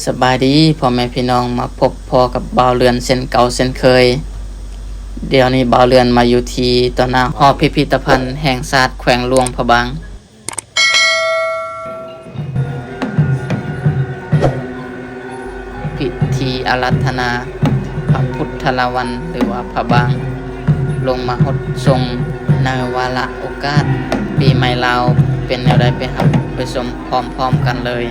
ສະບາຍດີພໍ່ແມ່ພີ່ນ້ອງ, ມາພົບພໍ້ກັບບ່າວເລື່ອນເຊັ່ນເກົ່າເຊັ່ນເຄີຍ. ດຽວນີ້ບ່າວເລື່ອນມາຢູ່ທີ່ຕໍ່ໜ້າຫໍພິພິທະພັນແຫ່ງຊາດແຂວງຫຼວງພະບາງ. ພິທີອາລາທະນາພະພຸດທະລາວັນ ຫຼືວ່າພະບາງ ລົງມາຫົດສົງໃນວາລະໂອກາດປີໃໝ່ລາວ ເປັນແນວໃດ ໄປຮັບໄປຊົມພ້ອມໆກັນເລີຍ.